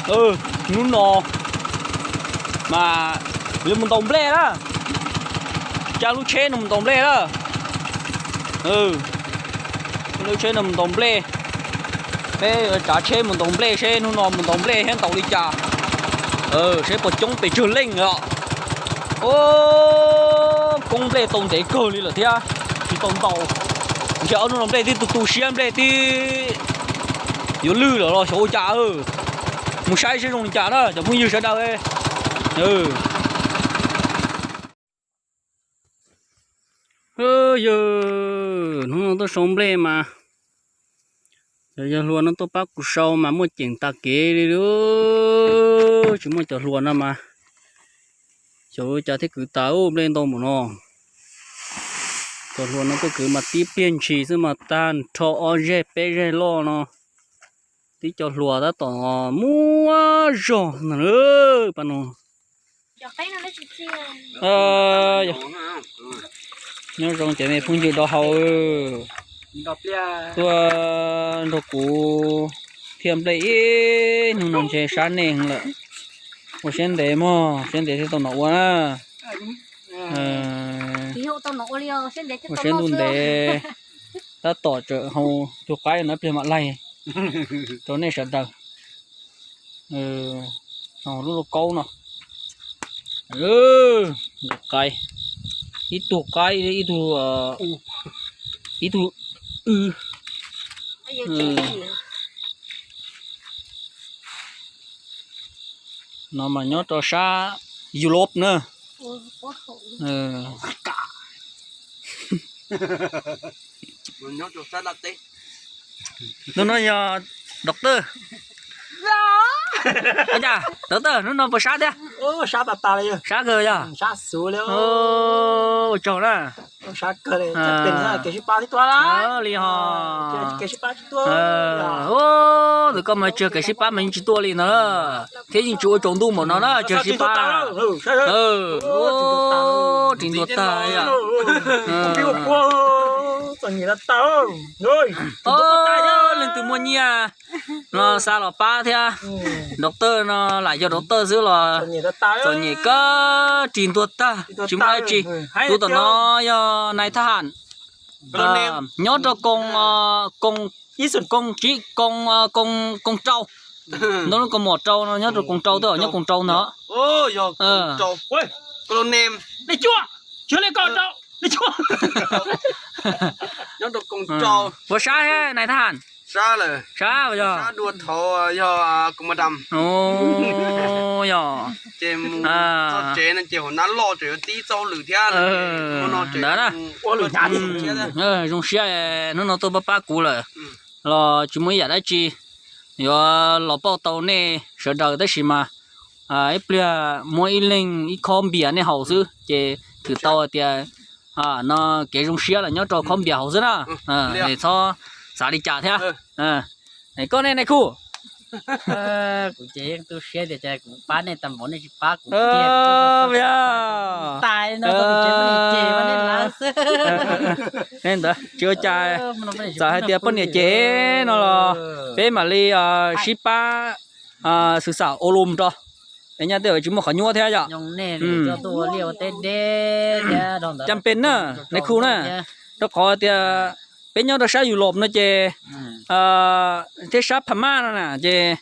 Hnub no mas yuav mus ntaus nplej na. Cab lub tsheb no mus ntaus nplej na. Lub tsheb no mus ntaus nplej. Peb tsav tsheb mus ntaus nplej seb hnub no mus ntaus nplej thiab ntaus li cas. Seb puas coob pes tsawg leej os. Koob nplej tau ntev kawg li lawm thiab tsis tau ntaus. Ntshe ob hnub no nplej twb tu tu siab, nplej twb yuav lwj lawm los xyov ua cas. Mus saib seb zoo li cas na cov phooj ywg sawv daws. Yog hnub no tuaj sau nplej mas cov yawg hluas no tuaj pab kuv sau mas muaj ceem tag kev li. Tsis muaj cov hluas no mas xyov ua cas thiaj kwv tas nplej ntau npaum no. Cov hluas no tuaj kwv mas tib pliag ntshis xwb mas tag nrho ob zeg peb zeg loj no. Tib co hluas tab tom muaj zog ntag pab no. Nyob zoo cov me phooj ywg dau hau, tuaj nrog kuv thiaj nplej ib hnub no ntshe sab nej heev lawm. Ua siab ntev mog, siab ntev thiaj tau nov ua na. Ua siab ntuj ntev, tab tom tsawm hau tug qaib no pliag mam laig rau nej sawv daws. Lub lauj kaub no, qaib, ib tug qaib, ib tug, ib tug w. No mas nyob rau sab Europe na. Tus no yog doctor. Doctor, hnub no puas sab thiab? Sab kawg yog? Ua tsaug na. Li ho, tus koj mas tsis yog kev sib pab mas yeej tsis tuaj li no na, thiab yeej tsis ua tsaus ntuj npaum no na, tsis yog sib pab. Ris ntua tag. Leej twg muaj nyiaj no xa los pab thiab. Doctor no lam yog doctor xwb los txom nyem kawg, ris ntua tag tsis muaj dab tsi. Tus tom no yog nais thab ham nyob rau koos, koos tsib, koos rau, ntawm lub koos mom rau no nyob rau koos rau, twb nyob koos rau ntag. Puas sab nais thab ham? Sab, yog. Yog. Ntawd na. Zoo siab hnub no tuaj pab pab kuv lawm los tsis muaj ib yam dab tsi yuav los pauj tau nej sawv daws tab sis mas ib pliag muab ib leeg ib khob npias nej haus xwb ces thwm tau hais tias no kev zoo siab los nyob rau khob npias haus xwb na. Txhob xav li cas thiab. Koj ne nais khu? Kuv ces yeej tu siab tias kuv pab nej tag npaum nej tsis pab kuv tiag. Ntawd tsis ua cas, txawm hais tias poj niam cem no los peb mam li sib pab xwv xam ua lus rau. Es nyaj tej zaum tsis muaj qhov nyuaj thiab yom. Cam pes na, nais khu na, rau qhov tias peb nyob rau sab Europe no ces thiab sab Phab Maj no na ces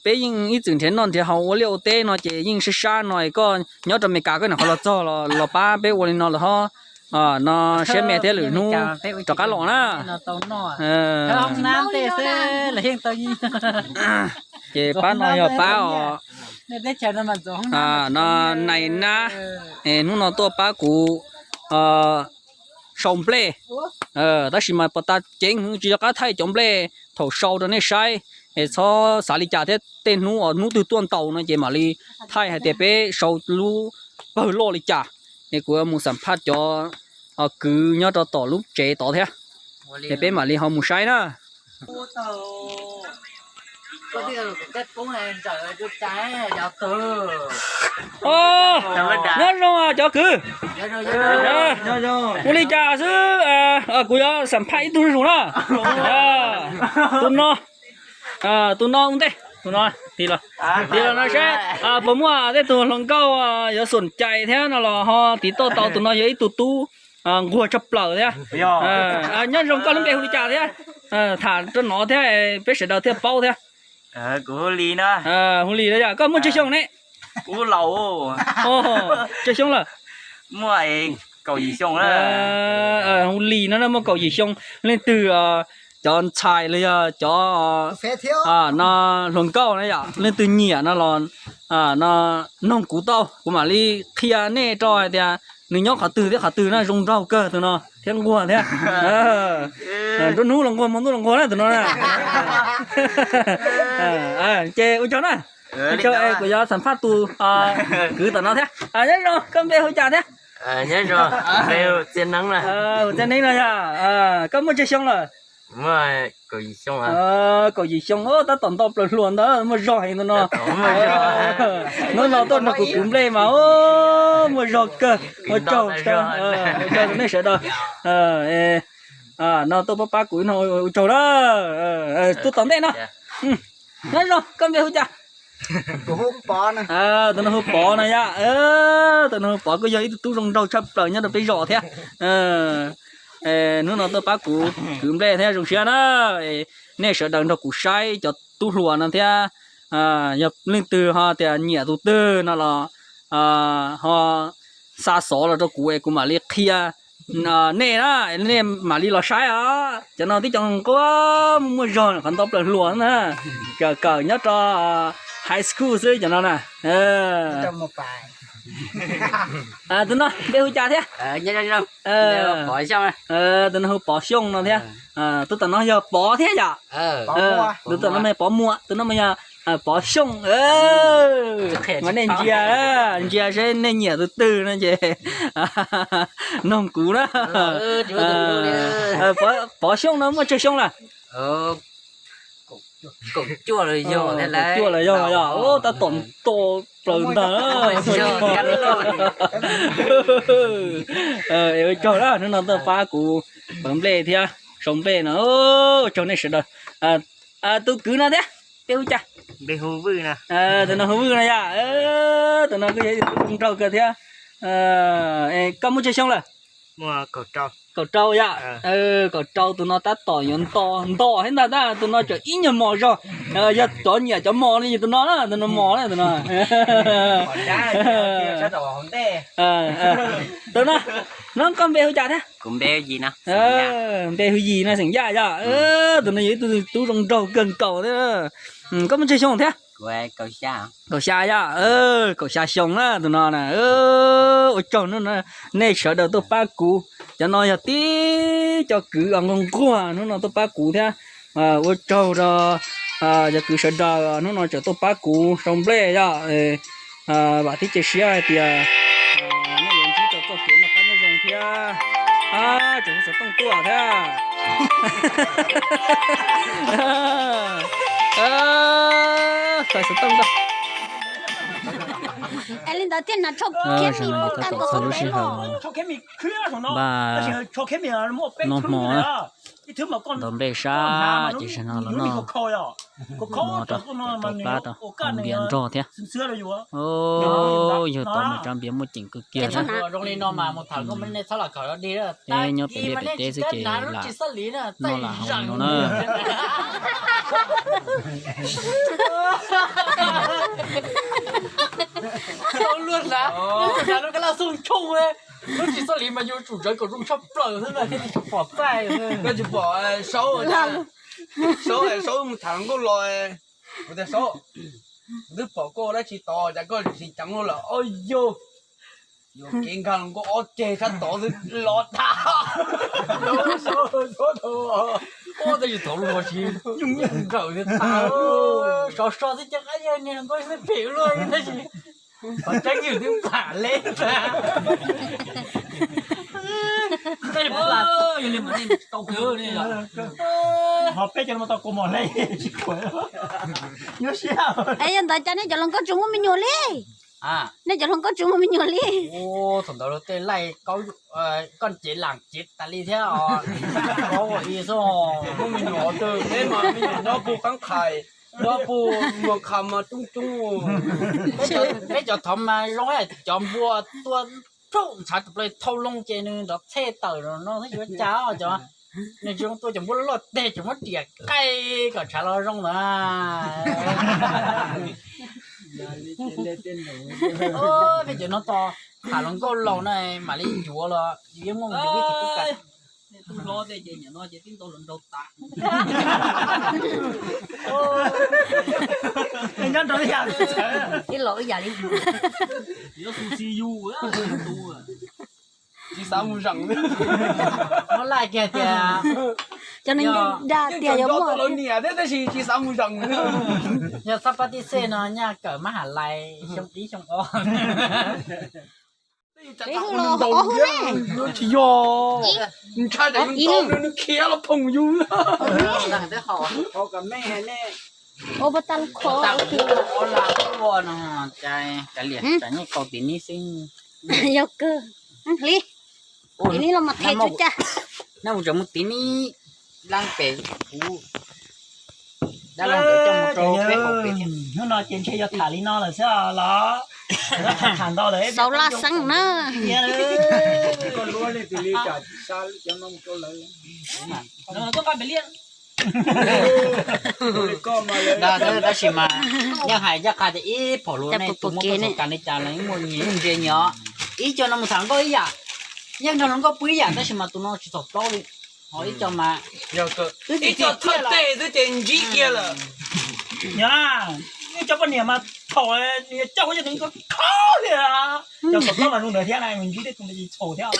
peb yeej ib txwm nrhiav noj nrhiav haus ua liaj ua teb no ces yeej sab sab no, koj nyob rau Amelikas koj nyuam qhuav los txog los pab peb ua li no los ho no siab me thiab lwm hnub rov qab los na. Ces pab no yog pab os, no nais nab, hnub no tuaj pab kuv sau nplej. Tab sis mas pas tas ceev heev tsis nco qab thaij cov nplej thaum sau rau nej saib, es txhob xav li cas thiab, tej hnub os hnub twg tuaj ntaus no ces mam li thaij hais tias peb sau lub pawg loj li cas. Es kuv mus xam phaj cov kwv nyob rau tom lub tsev tod thiab, es peb mam li ho mus saib na. Nyob zoo cov kwv, ua li cas xwb, kuv yuav xam phaj ib tug zuj zus na. Tus no, tus no ua ntej. Tus no, tiv los, tiv los no saib puas muaj tej tus hluas nkauj yuav xom cai thiab no los ho tiv tauj tau. Tus no yog ib tug tub nquag tshaj plaws thiab. Nyob zoo, koj lub npe hu li cas thiab? Tham rau no thiab peb sawv daws thiaj paub thiab. Hu Lis no yog koj muaj tsawg xyoo ne? Tsawg xyoo lawm? Hu Lis no muaj kaum yim xyoo. Leej twg cov ntxhais los yog cov no hluas nkauj na yom, leej twg nyiam no los no noog kuv tau, kuv mam li qhia nej rau hais tias nws nyob qhov twg thiab qhov twg na. Zoo nraug kawg tus no thiab nquag thiab. Nruab hnub los nquag, hmo ntuj los nquag na tus no na. Ces ua tsaug na. Ua tsaug, kuv yuav xam phaj tus kwv tom no thiab. Nyob zoo, koj npe hu cas thiab? Hu Txiaj Neeb no yog. Koj muaj tsawg xyoo lawm? Kaum yim xyoo, tab tom nto plaws hluas ntawd, muaj zog heev tus no. Hnub no tuaj nrog kuv kwv nplej mas muaj zog kawg. Ua tsaug, ua tsaug nej sawv daws. No tuaj pab pab kuv no, ua tsaug na. Tuaj tom ntej no. Nyob zoo, koj npe hu cas? Tus no hu Pov no yom. Tus no hu Pov, kuj yog ib tug tub zoo nraug tshaj plaws nyob rau peb zos thiab. Hnub no tuaj pab kuv kwv nplej thiab, zoo siab na. Nej sawv daws nrog kuv saib cov tub hluas no thiab. Yog leej twg ho tias nyiam tus twg no los ho xa xov los rau kuv es kuv mam li qhia nej na, nej mam li los saib os. Cov no tib co nquag muaj zog, qhov nto plaws hluas na, kawm kawm nyob rau high school xwb cov no na. Tus no npe hu cas thiab? Tus no hu Pov Xyooj no thiab. Tus tom no yog Pov thiab yom. Tus tom no mas Pov Muas, tus no mas yog Pov Xyooj. Mas nej ntsia, ntsia seb nej nyiam tus twg no ces noog kuv na. Pov Xyooj no muaj tsawg xyoo lawm? Kaum cuaj los yog, tab tom nto plaws ntag. Ua tsaug na, hnub no tuaj pab kuv pawv nplej thiab sau nplej no, ua tsaug nej sawv daws. Tus kwv no thiab, npe hu cas? Tus no hu Vwj no yom. Tus no kuj yog ib tug zoo nraug kawg thiab. Koj muaj tsawg xyoo lawm? Kaum rau yom. Kaum rau, tus no tab tom yuav nto, nto thiab ntag, tab tus no tseem ib nyuag mos zog. Yog cov nyiam cov mos li tus no na, tus no mos na tus no. Tus no, no koj npe hu cas thiab? Npe hu Yis no, xeem Yaj yom. Tus no yog ib tug tub zoo nraug kawg nkaus thiab. Koj muaj tsawg xyoo thiab? Kaum xya yom, kaum xya xyoo na tus no na. Ua tsaug nej sawv daws tuaj pab kuv, cov no yog tib co kwv nquag nquag hnub no tuaj pab kuv thiab. Ua tsaug rau cov kwv sawv daws hnub no tseem tuaj pab kuv sau nplej yom. Vam thiab cia siab hais tias nej yuav ntsib tau txoj kev noj qab nyob zoo thiab. Tseem hu xov tooj tuaj thiab. Txais xov tooj tuaj. Li ntawd thiaj na, txog lub sij hawm npaj noj hmo na, ntaus nplej sab ces zaum no los noj hmo rau, rau plab rau, npias nrog thiab. Yug tom mas tsav npias muaj ceem kawg kiag thiab. Nyob pem liaj pem teb xwb ces lam noj lam haus li no na. Lub tsis xab lis mas yuav tsum zawv kom zoo tshaj plaws xwb na thiaj li tsis pom txaij. Koj tsis pom Saub, Saub, Saub mus tham hluas nkauj los, kuv tias Saub, kuv twb pom koj ua dab tsi tod cas koj tsis ceev luaj lawm. Ob yog, yuam kev nkag hluas nkauj ob ceg sab tod xwb los tham. Tab sis thaum ub los tsis, nyuj nyiaj nrawm thiab tas, sov so xwb ces qab yawg niag hluas nkauj xwb phem luaj tab sis qhov tseeb yus twb plam leb tas. Ho peb cov no tau kua mos hle tsis khuam. Nyuaj siab. Es yog ntawd cas nej cov hluas nkauj tsis muaj me nyuam li? Nej cov hluas nkauj tsis muaj me nyuam li? Thaum ntawd tej laij koj cev lam cev tas li thiab os. Muaj me nyuam twg, peb mas me nyuam nyob puag qab qhais. Nyob puag muag qha mas coob coob. Peb cov thov mas zoo cov npua tua rau ntshav tus plaws thau loo ces nws nrov txhej tawm no xwb yuav cas cov. Nws tsis zoo tua cov npua loj loj teg ces muab riam qaij kom ntshav los zoo ntawd. Peb cov no tos tham hluas nkauj laus no mam li yuav los yus yeej muaj mus yus ib tug tub ka. Tub hlob tej ces nim no ces tib ntaus hluas nraug tas. Nyob rau ib yam li, ib los ib yam li. Yuav xu si yus tus. Tsis xav mus zeem. Muab laij kiag tias cov neeg dag tias yuav muaj lawv niam thiab tab sis tsis xav mus zeem. Yog txhob pab tib xej no nyaj kawm mab ham lais xyoo ib xyoo ob. Tsis yog, ntshai tsam yus ntaus nws khiav los phoom yus. Ua pab tag lub kho. Ua no, cas liam tsam nyob kaus tim ni xwb. Yog kawg. Hli, tim ni los mas qhia tsuj caj. Nab mus tseem mus tim ni lab pem kuv dab laug ntawd coj mus rau peb haus pem thiab. Hnub no ces ntshe yog tham li no lawm xwb los. Tham tham ntau lawm xaus laj xeeb na. Tab sis mas yeej hais ncaj qha tias ib phaum lus nej tus muaj txoj ka li cas los yeej muaj nyias yeej ntsia nyias os. Ib co no mus tham nkauj ib yam, yeej nrog hluas nkauj pw ib yam tab sis mas tus no tsis txhaum plaub li. Ho ib co mas twb txi txi txhawj tej xwb ces ntsib kiag lawm. Nyob na, ib co poj niam mas thaum nws coj kuv coj nws kho li, cov txhaum plaub mas zoo ntawd thiab na, nws ntsib tej tus txhaum thiab.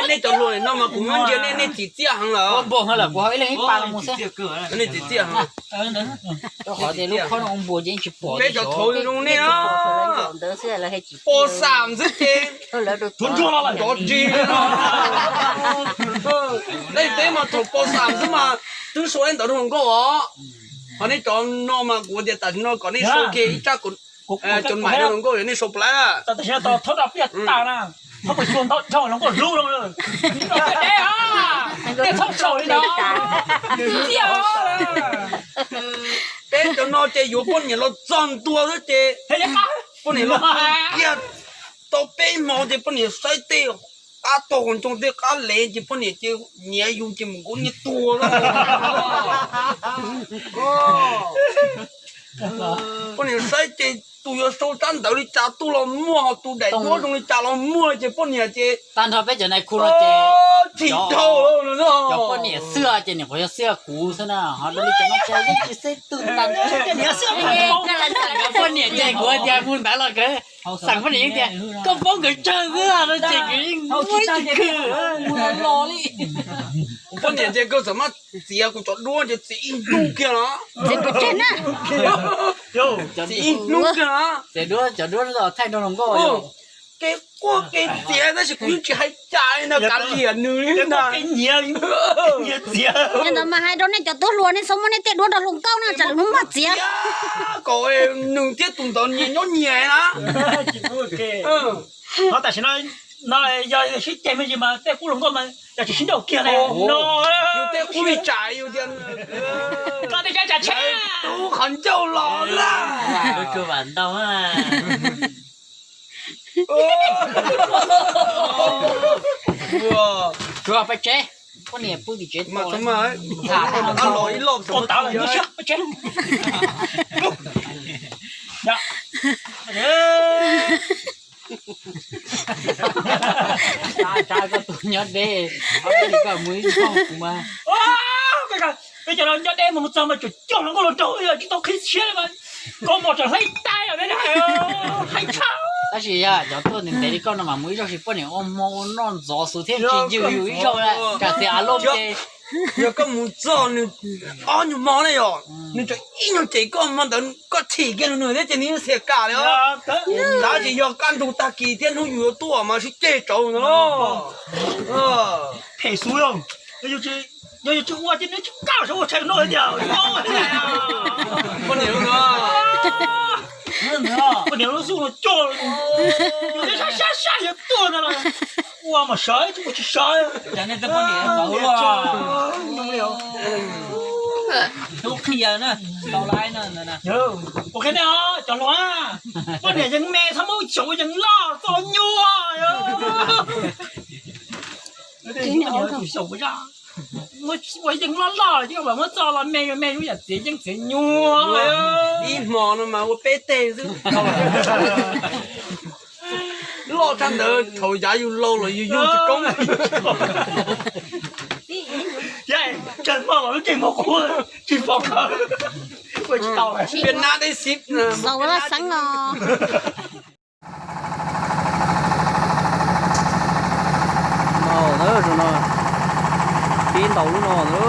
Nej cov hluas no mas kuv muab ntsia nej, nej txim txiaj heev lawm. Npau heev lawm, kuv ho ib leeg ib pa los mus xwb. Nej txim txiaj heev. Rau qhov tias lub khob no ua npua ces yeej tsis pom. Peb cov thaum zoo nej, pos xam xwb ces, ov tsi, nej peb mas thaum pos xam xwb mas twb sau ib ntawv rau hluas nkauj os. Ho nej cov no mas kuv tias tam sim no kom nej sau kiag ib tsab cov mais rau hluas nkauj yog nej sau plab. Peb cov no ces yuav poj niam los txog ntua xwb ces poj niam los kiag tau peb hmo ces poj niam saib tej qab tog ncoo tej qab lev ces poj niam ces nyiav yus ces mus nkaub niag tuag. Poj niam saib ces tus yuav sau tsab ntawv li cas tuaj los muaj, ho tus daim duab zoo li cas los muaj ces poj niam ces tag nrho peb cov nais khu no ces tsis dhau. Cov poj niam xwb ces nim qhuav yog xwb kuv xwb na, ho li cov no ces yeej tsis xeb twg tag. Cov poj niam ces kuv tias mus ntawd los kawg, xam poj niam yeej tias koj paub nkawd tsawg xwb no ces kuv yeej muab tsis khw. Kuv poj niam ces kawg xam mab txiav kuv cov duab ces txiav ib hnub kiag los. Txiav ib hnub kiag los. Cov duab thaij nrog hluas nkauj. Kev quaj kev txiav tab sis kuv yeej tsis hais cas li ntag, kav liam nws li ntag. Yog ntawd mas hais rau nej cov tub hluas nej txhob muab nej tej duab rau hluas nkauj na, tsam lwm hnub muab txiav. Kom nws thiab tus ntawd nyias nyob nyias na. Tam sim no no yog sib ceg me ntsis mas tej qub hluas nkauj mas yog tsis sib nrauj kiag na. Yus tej qub li tsam yus tias koj tej tsam tsheb tub qhov ncauj los lawm. Tsuag peb tsev, poj niam pw tim tsev. Tsab koj tus nyob deb, koj mus ib npog kuv mas. Peb cov no nyob deb mus txog mas tseem cog hluas nkauj los nraug, tsis tau qhib siab li mas koj mos tseem hlais tai os, hais tshaj. Tab sis yog cov tuaj ntev ntev li koj no mas mus ib zaug sis poj niam ua hmo ua noj ntxov xwb thiab tsis ncw yus ib zaug lawm, tsam xiav av loj ces. Yog koj mus txog nws ob nyuag hmo ne yog nws tseem ib nyuag cem koj hmo ntawd koj chim kiag nws thiab ces nws yeej xiam kam li os. Tab sis yog kaj ntug tag kis thiab hnub yus yuav tuaj mas sib ceg tsauv ntawd los. Phem xwb, yog yus tsis ua ces nws tsis kam saib ua tshais noj tiag. Poj niam lub xub no cog, yus thiab sab sab sab yus tuaj ntawd los ua mas sawv tsis ua tsis sawv. Ua qhia na, tau laiv na. Ua qhia nej os cov hluas, poj niam yeej me txhob muab xyaum ua yeej loj txo nyuaj. Xyaum ua yeej loj loj ces koj mam muab txo los me me lub yam txiav yeej txiav nyuaj. Ib hmo no mas ua peb teg xwb. Loj tshaj ntawd thaum yav yus laus los yus yug tsis koob. Kawg hmo los lub cev muag qhuav tsis pom khawv. Ua tsis tau. Xaus ua laj xeeb no. Ntau na, zaum no pib ntau lub no na,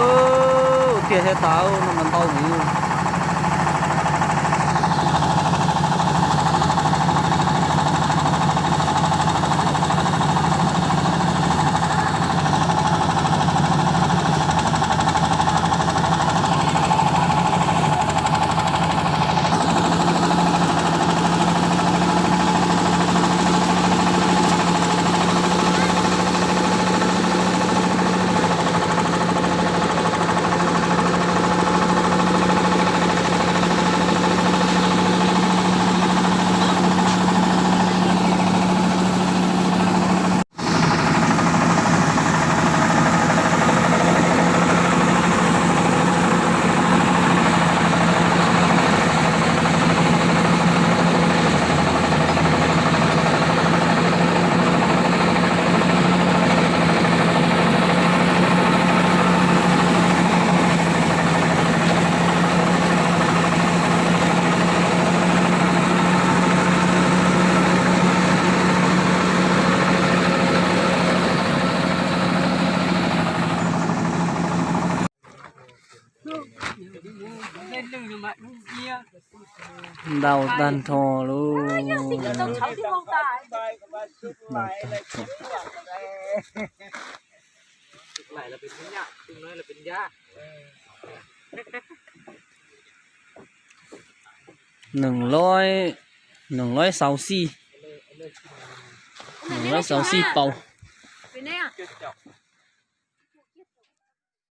tiag thiab tas no mas ntau heev. Ntau tag nrho lauj. Nees loib, nees loib xauv xij, nees loib xauv xij paus.